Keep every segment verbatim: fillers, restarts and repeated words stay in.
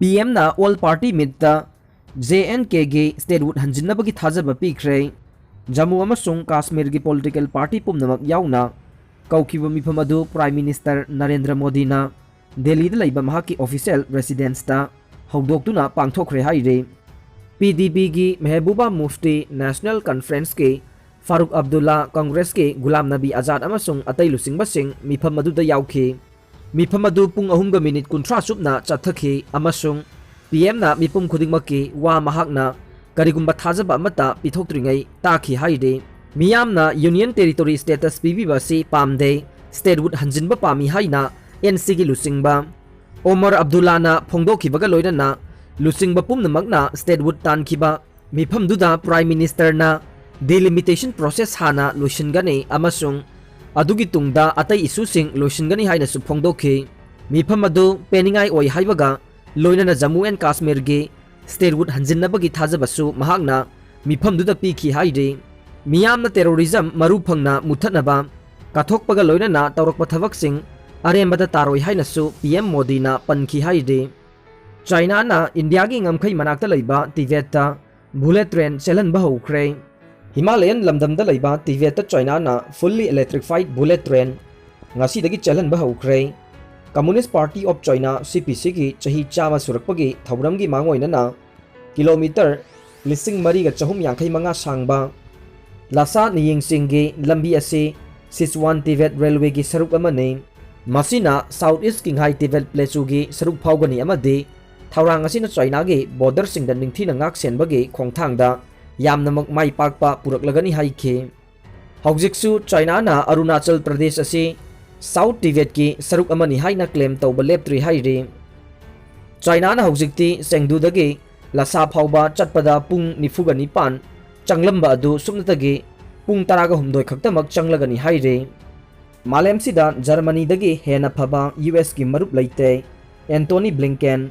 P ꯑꯦꯝꯅ All Party Meetꯇ J and Kꯒꯤ statehood ꯍꯟꯖꯤꯟꯅꯕꯒꯤ ꯊꯥꯖꯕ ꯄꯤꯈ꯭ꯔꯦ꯫ ꯖꯝꯃꯨ ꯑꯃꯁꯨꯡ ꯀꯥꯁꯃꯤꯔꯒꯤ political party ꯄꯨꯝꯅꯃꯛ ꯌꯥꯎꯅ ꯀꯧꯈꯤꯕ ꯃꯤꯐꯝ ꯑꯗꯨ Prime Minister ꯅꯔꯦꯟꯗ꯭ꯔ ꯃꯣꯗꯤꯅ ꯗꯦꯜꯂꯤꯗ ꯂꯩꯕ ꯃꯍꯥꯛꯀꯤ official residenceꯇ ꯍꯧꯗꯣꯛꯇꯨꯅ ꯄꯥꯡꯊꯣꯛꯈ꯭ꯔꯦ ꯍꯥꯏꯔꯤ꯫ P D Pꯒꯤ ꯃꯦꯍꯕꯨꯕꯥ Mufti, National Conferenceꯀꯤ Farooq Abdulla, Congressꯀꯤ Ghulam ꯅꯕꯤ ꯑꯖꯥꯗ ꯑꯃꯁꯨꯡ ꯑꯇꯩ ꯂꯨꯆꯤꯡꯕꯁꯤꯡ ꯃꯤꯐꯝ ꯑꯗꯨꯗ ꯌꯥꯎꯈꯤ꯫ ꯃꯤꯐꯝ ꯑꯗꯨ ꯄꯨꯡ ꯑꯍꯨꯝꯒ ꯃꯤꯅꯤꯠ ꯀꯨꯟꯊ꯭ꯔꯥ ꯆꯨꯞꯅ ꯆꯠꯊꯈꯤ ꯑꯃꯁꯨꯡ P Mꯅ ꯃꯤꯄꯨꯝ ꯈꯨꯗꯤꯡꯃꯛꯀꯤ ꯋꯥ ꯃꯍꯥꯛꯅ ꯀꯔꯤꯒꯨꯝꯕ ꯊꯥꯖꯕ ꯑꯃꯠꯇ ꯄꯤꯊꯣꯛꯇ꯭ꯔꯤꯉꯩ ꯇꯥꯈꯤ ꯍꯥꯏꯔꯤ꯫ ꯃꯤꯌꯥꯝꯅ Union Territory status ꯄꯤꯕꯤꯕ ꯑꯁꯤ ꯄꯥꯝꯗꯦ, statehood ꯍꯟꯖꯤꯟꯕ ꯄꯥꯝꯃꯤ ꯍꯥꯏꯅ N Cꯒꯤ ꯂꯨꯆꯤꯡꯕ ꯑꯣꯃꯔ ꯑꯕꯗꯨꯜꯂꯥꯅ ꯐꯣꯡꯗꯣꯛꯈꯤꯕꯒ ꯂꯣꯏꯅꯅ ꯂꯨꯆꯤꯡꯕ ꯄꯨꯝꯅꯃꯛꯅ statehood ꯇꯥꯟꯈꯤꯕ ꯃꯤꯐꯝꯗꯨꯗ Prime Ministerꯅ delimitation process ꯍꯥꯟꯅ ꯂꯣꯏꯁꯤꯟꯒꯅꯤ ꯑꯃꯁꯨꯡ ꯑꯗꯨꯒꯤ ꯇꯨꯡꯗ ꯑꯇꯩ issueꯁꯤꯡ ꯂꯣꯏꯁꯤꯟꯒꯅꯤ ꯍꯥꯏꯅꯁꯨ ꯐꯣꯡꯗꯣꯛꯈꯤ꯫ ꯃꯤꯐꯝ ꯑꯗꯨ ꯄꯦꯟꯅꯤꯡꯉꯥꯏ ꯑꯣꯏ ꯍꯥꯏꯕꯒ ꯂꯣꯏꯅꯅ Jammu and Kashmirꯒꯤ statehood ꯍꯟꯖꯤꯟꯅꯕꯒꯤ ꯊꯥꯖꯕꯁꯨ ꯃꯍꯥꯛꯅ ꯃꯤꯐꯝꯗꯨꯗ ꯄꯤꯈꯤ ꯍꯥꯏꯔꯤ꯫ ꯃꯤꯌꯥꯝꯅ terrorism ꯃꯔꯨ ꯐꯪꯅ ꯃꯨꯠꯊꯠꯅꯕ ꯀꯠꯊꯣꯛꯄꯒ ꯂꯣꯏꯅꯅ ꯇꯧꯔꯛꯄ ꯊꯕꯛꯁꯤꯡ ꯑꯔꯦꯝꯕꯗ ꯇꯥꯔꯣꯏ ꯍꯥꯏꯅꯁꯨ P M ꯃꯣꯗꯤꯅ ꯄꯟꯈꯤ ꯍꯥꯏꯔꯤ꯫ ꯆꯥꯏꯅꯥꯅ ꯏꯟꯗꯤꯌꯥꯒꯤ ꯉꯝꯈꯩ ꯃꯅꯥꯛꯇ ꯂꯩꯕ ꯇꯤꯕꯦꯠꯇ bullet train ꯆꯦꯜꯍꯟꯕ ꯍꯧꯈ꯭ꯔꯦ꯫ ꯍꯤꯃꯥꯂꯌꯟ ꯂꯝꯗꯝꯗ ꯂꯩꯕ ꯇꯤꯕꯦꯠꯇ ꯆꯥꯏꯅꯥꯅ fully electrified bullet train ꯉꯁꯤꯗꯒꯤ ꯆꯦꯜꯍꯟꯕ ꯍꯧꯈ꯭ꯔꯦ꯫ Communist Party of China, C P Cꯒꯤ ꯆꯍꯤ ꯆꯥꯝꯃ ꯁꯨꯔꯛꯄꯒꯤ ꯊꯧꯔꯝꯒꯤ ꯃꯥꯡꯑꯣꯏꯅꯅ kilometre ꯂꯤꯁꯤꯡ ꯃꯔꯤꯒ ꯆꯍꯨꯝ ꯌꯥꯡꯈꯩ ꯃꯉꯥ ꯁꯥꯡꯕ ꯂꯁꯥ ꯅꯤꯌꯤꯡꯆꯤꯡꯒꯤ ꯂꯝꯕꯤ ꯑꯁꯤ Sichuan Tibet Railwayꯒꯤ ꯁꯔꯨꯛ ꯑꯃꯅꯤ꯫ ꯃꯁꯤꯅ South East Qinghai Tibet Plateauꯒꯤ ꯁꯔꯨꯛ ꯐꯥꯎꯒꯅꯤ ꯑꯃꯗꯤ ꯊꯧꯔꯥꯡ ꯑꯁꯤꯅ ꯆꯥꯏꯅꯥꯒꯤ borderꯁꯤꯡꯗ ꯅꯤꯡꯊꯤꯅ ꯉꯥꯛ ꯁꯦꯟꯕꯒꯤ ꯈꯣꯡꯊꯥꯡꯗ ꯌꯥꯝꯅꯃꯛ ꯃꯥꯏ ꯄꯥꯛꯄ ꯄꯨꯔꯛꯂꯒꯅꯤ ꯍꯥꯏꯈꯤ꯫ ꯍꯧꯖꯤꯛꯁꯨ ꯆꯥꯏꯅꯥꯅ ꯑꯔꯨꯅꯥꯆꯜ ꯄ꯭ꯔꯗꯦꯁ ꯑꯁꯤ South Tibetꯀꯤ ꯁꯔꯨꯛ ꯑꯃꯅꯤ ꯍꯥꯏꯅ claim ꯇꯧꯕ ꯂꯦꯞꯇ꯭ꯔꯤ ꯍꯥꯏꯔꯤ꯫ ꯆꯥꯏꯅꯥꯅ ꯍꯧꯖꯤꯛꯇꯤ ꯆꯦꯡꯗꯨꯗꯒꯤ ꯂꯁꯥ ꯐꯥꯎꯕ ꯆꯠꯄꯗ ꯄꯨꯡ ꯅꯤꯐꯨꯒ ꯅꯤꯄꯥꯟ ꯆꯪꯂꯝꯕ ꯑꯗꯨ ꯁꯨꯞꯅꯇꯒꯤ ꯄꯨꯡ ꯇꯔꯥꯒ ꯍꯨꯝꯗꯣꯏ ꯈꯛꯇꯃꯛ ꯆꯪꯂꯒꯅꯤ ꯍꯥꯏꯔꯤ꯫ ꯃꯥꯂꯦꯝꯁꯤꯗ ꯖꯔꯃꯅꯤꯗꯒꯤ ꯍꯦꯟꯅ ꯐꯕ U Sꯀꯤ ꯃꯔꯨꯞ ꯂꯩꯇꯦ, ꯑꯦꯟꯇꯣꯅꯤ ꯕ꯭ꯂꯤꯡꯀꯦꯟ꯫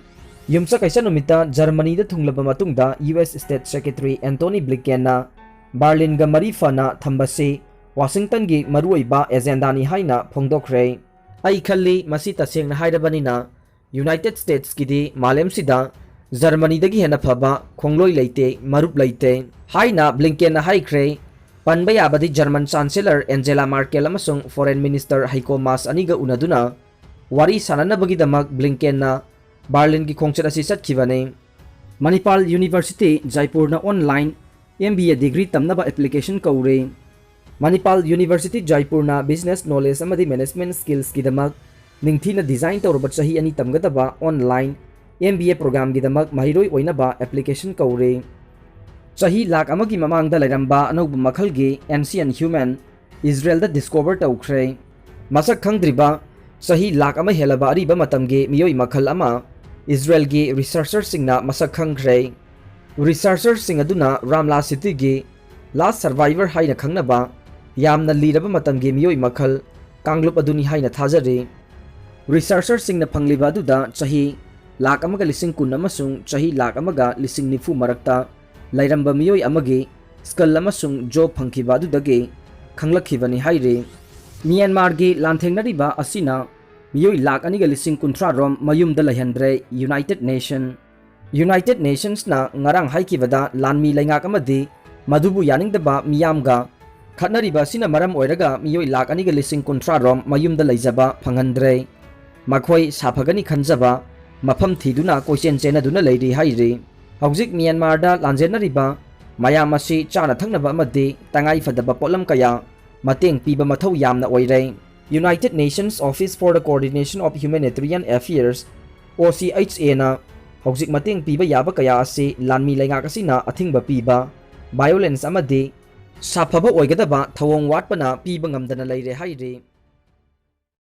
ꯌꯨꯝꯁꯀꯩꯁ ꯅꯨꯃꯤꯠꯇ ꯖꯔꯃꯅꯤꯗ ꯊꯨꯡꯂꯕ ꯃꯇꯨꯡꯗ U S State Secretary Antony ꯕ꯭ꯂꯤꯡꯀꯦꯟꯅ ꯕꯔꯂꯤꯟꯒ ꯃꯔꯤ ꯐꯅ ꯊꯝꯕꯁꯤ ꯋꯥꯁꯤꯡꯇꯟꯒꯤ ꯃꯔꯨꯑꯣꯏꯕ agendaꯅꯤ ꯍꯥꯏꯅ ꯐꯣꯡꯗꯣꯛꯈ꯭ꯔꯦ꯫ ꯑꯩ ꯈꯜꯂꯤ, ꯃꯁꯤ ꯇꯁꯦꯡꯅ ꯍꯥꯏꯔꯕꯅꯤꯅ United Statesꯀꯤꯗꯤ ꯃꯥꯂꯦꯝꯁꯤꯗ ꯖꯔꯃꯅꯤꯗꯒꯤ ꯍꯦꯟꯅ ꯐꯕ ꯈꯣꯡꯂꯣꯏ ꯂꯩꯇꯦ, ꯃꯔꯨꯞ ꯂꯩꯇꯦ ꯍꯥꯏꯅ ꯕ꯭ꯂꯤꯡꯀꯦꯟꯅ ꯍꯥꯏꯈ꯭ꯔꯦ꯫ ꯄꯟꯕ ꯌꯥꯕꯗꯤ ꯖꯔꯃꯟ ꯆꯥꯟꯁꯦꯂꯔ ꯑꯦꯟꯖꯦꯂꯥ ꯃꯥꯔꯀꯦꯜ ꯑꯃꯁꯨꯡ ꯐꯣꯔꯦꯟ ꯃꯤꯅꯤꯁꯇꯔ ꯍꯩꯀꯣ ꯃꯥꯁ ꯑꯅꯤꯒ ꯎꯅꯗꯨꯅ ꯋꯥꯔꯤ ꯁꯥꯟꯅꯅꯕꯒꯤꯗꯃꯛ ꯕ꯭ꯂꯤꯡꯀꯦꯟꯅ ꯕꯥꯔꯂꯤꯟꯒꯤ ꯈꯣꯡꯆꯠ ꯑꯁꯤ ꯆꯠꯈꯤꯕꯅꯤ꯫ ꯃꯅꯤꯄꯥꯜ ꯌꯨꯅꯤꯚꯔꯁꯤꯇꯤ ꯖꯥꯏꯄꯨꯔꯅ online M B A degree ꯇꯝꯅꯕ ꯑꯦꯄ꯭ꯂꯤꯀꯦꯁꯟ ꯀꯧꯔꯦ꯫ ꯃꯅꯤꯄꯥꯜ ꯌꯨꯅꯤꯚꯔꯁꯤꯇꯤ ꯖꯥꯏꯄꯨꯔꯅ ꯕꯤꯖꯤꯅꯦꯁ ꯅꯣꯂꯦꯖ ꯑꯃꯗꯤ ꯃꯦꯅꯦꯖꯃꯦꯟꯠ ꯁ꯭ꯀꯤꯜꯁꯀꯤꯗꯃꯛ ꯅꯤꯡꯊꯤꯅ ꯗꯤꯖꯥꯏꯟ ꯇꯧꯔꯕ ꯆꯍꯤ ꯑꯅꯤ ꯇꯝꯒꯗꯕ ꯑꯣꯟꯂꯥꯏꯟ ꯑꯦꯝ ꯕꯤ ꯑꯦ ꯄ꯭ꯔꯣꯒ꯭ꯔꯥꯝꯒꯤꯗꯃꯛ ꯃꯍꯩꯔꯣꯏ ꯑꯣꯏꯅꯕ ꯑꯦꯄ꯭ꯂꯤꯀꯦꯁꯟ ꯀꯧꯔꯦ꯫ ꯆꯍꯤ ꯂꯥꯛ ꯑꯃꯒꯤ ꯃꯃꯥꯡꯗ ꯂꯩꯔꯝꯕ ꯑꯅꯧꯕ ꯃꯈꯜꯒꯤ ꯑꯦꯟꯁꯤꯌꯟ ꯍ꯭ꯌꯨꯃꯦꯟ ꯏꯖꯔꯦꯜꯗ ꯗꯤꯁꯀꯣꯚꯔ ꯇꯧꯈ꯭ꯔꯦ꯫ ꯃꯁꯛ ꯈꯪꯗ꯭ꯔꯤꯕ ꯆꯍꯤ ꯂꯥꯛ ꯑꯃ ꯍꯦꯜꯂꯕ ꯑꯔꯤꯕ ꯃꯇꯝꯒꯤ ꯃꯤꯑꯣꯏ ꯃꯈꯜ ꯑꯃ ꯏꯖꯔꯦꯜꯒꯤ ꯔꯤꯁꯔꯆꯔꯁꯤꯡꯅ ꯃꯁꯛ ꯈꯪꯈ꯭ꯔꯦ꯫ ꯔꯤꯁꯔꯆꯔꯁꯤꯡ ꯑꯗꯨꯅ ꯔꯥꯝꯂꯥ ꯁꯤꯇꯤꯒꯤ ꯂꯥꯁ ꯁꯔꯚꯥꯏꯚꯔ ꯍꯥꯏꯅ ꯈꯪꯅꯕ ꯌꯥꯝꯅ ꯂꯤꯔꯕ ꯃꯇꯝꯒꯤ ꯃꯤꯑꯣꯏ ꯃꯈꯜ ꯀꯥꯡꯂꯨꯞ ꯑꯗꯨꯅꯤ ꯍꯥꯏꯅ ꯊꯥꯖꯔꯤ꯫ ꯔꯤꯁꯔꯆꯔꯁꯤꯡꯅ ꯐꯪꯂꯤꯕ ꯑꯗꯨꯗ ꯆꯍꯤ ꯂꯥꯛ ꯑꯃꯒ ꯂꯤꯁꯤꯡ ꯀꯨꯟ ꯑꯃꯁꯨꯡ ꯆꯍꯤ ꯂꯥꯛ ꯑꯃꯒ ꯂꯤꯁꯤꯡ ꯅꯤꯐꯨ ꯃꯔꯛꯇ ꯂꯩꯔꯝꯕ ꯃꯤꯑꯣꯏ ꯑꯃꯒꯤ ꯁ꯭ꯀꯜ ꯑꯃꯁꯨꯡ ꯖꯣꯕ ꯐꯪꯈꯤꯕ ꯑꯗꯨꯗꯒꯤ ꯈꯪꯂꯛꯈꯤꯕꯅꯤ ꯍꯥꯏꯔꯤ꯫ ꯃ꯭ꯌꯥꯟꯃꯥꯔꯒꯤ ꯂꯥꯟꯊꯦꯡꯅꯔꯤꯕ ꯑꯁꯤꯅ ꯃꯤꯑꯣꯏ ꯂꯥꯛ ꯑꯅꯤꯒ ꯂꯤꯁꯤꯡ ꯀꯨꯟꯊ꯭ꯔꯥ ꯔꯣꯝ ꯃꯌꯨꯝꯗ ꯂꯩꯍꯟꯗ꯭ꯔꯦ꯫ ꯌꯨꯅꯥꯏꯇꯦꯗ ꯅꯦꯁꯟ ꯌꯨꯅꯥꯏꯇꯦꯗ ꯅꯦꯁꯟꯁꯅ ꯉꯔꯥꯡ ꯍꯥꯏꯈꯤꯕꯗ ꯂꯥꯟꯃꯤ ꯂꯩꯉꯥꯛ ꯑꯃꯗꯤ ꯃꯗꯨꯕꯨ ꯌꯥꯅꯤꯡꯗꯕ ꯃꯤꯌꯥꯝꯒ ꯈꯠꯅꯔꯤꯕ ꯑꯁꯤꯅ ꯃꯔꯝ ꯑꯣꯏꯔꯒ ꯃꯤꯑꯣꯏ ꯂꯥꯛ ꯑꯅꯤꯒ ꯂꯤꯁꯤꯡ ꯀꯨꯟꯊ꯭ꯔꯥ ꯔꯣꯝ ꯃꯌꯨꯝꯗ ꯂꯩꯖꯕ ꯐꯪꯍꯟꯗ꯭ꯔꯦ꯫ ꯃꯈꯣꯏ ꯁꯥꯐꯒꯅꯤ ꯈꯟꯖꯕ ꯃꯐꯝ ꯊꯤꯗꯨꯅ ꯀꯣꯏꯆꯦꯟ ꯆꯦꯟꯅꯗꯨꯅ ꯂꯩꯔꯤ ꯍꯥꯏꯔꯤ꯫ ꯍꯧꯖꯤꯛ ꯃ꯭ꯌꯥꯟꯃꯥꯔꯗ ꯂꯥꯟꯖꯦꯟꯅꯔꯤꯕ ꯃꯌꯥꯝ ꯑꯁꯤ ꯆꯥꯅ ꯊꯛꯅꯕ ꯑꯃꯗꯤ ꯇꯉꯥꯏ ꯐꯗꯕ ꯄꯣꯠꯂꯝ ꯀꯌꯥ ꯃꯇꯦꯡ ꯄꯤꯕ ꯃꯊꯧ ꯌꯥꯝꯅ ꯑꯣꯏꯔꯦ꯫ United Nations Office for the Coordination of Humanitarian Affairs, OCHAꯅ ꯍꯧꯖꯤꯛ ꯃꯇꯦꯡ ꯄꯤꯕ ꯌꯥꯕ ꯀꯌꯥ ꯑꯁꯤ ꯂꯥꯟꯃꯤ ꯂꯩꯉꯥꯛ ꯑꯁꯤꯅ ꯑꯊꯤꯡꯕ ꯄꯤꯕ, ꯚꯥꯏꯑꯣꯂꯦꯟꯁ ꯑꯃꯗꯤ ꯁꯥꯐꯕ ꯑꯣꯏꯒꯗꯕ ꯊꯧꯑꯣꯡ ꯋꯥꯠꯄꯅ ꯄꯤꯕ ꯉꯝꯗꯅ ꯂꯩꯔꯦ ꯍꯥꯏꯔꯤ꯫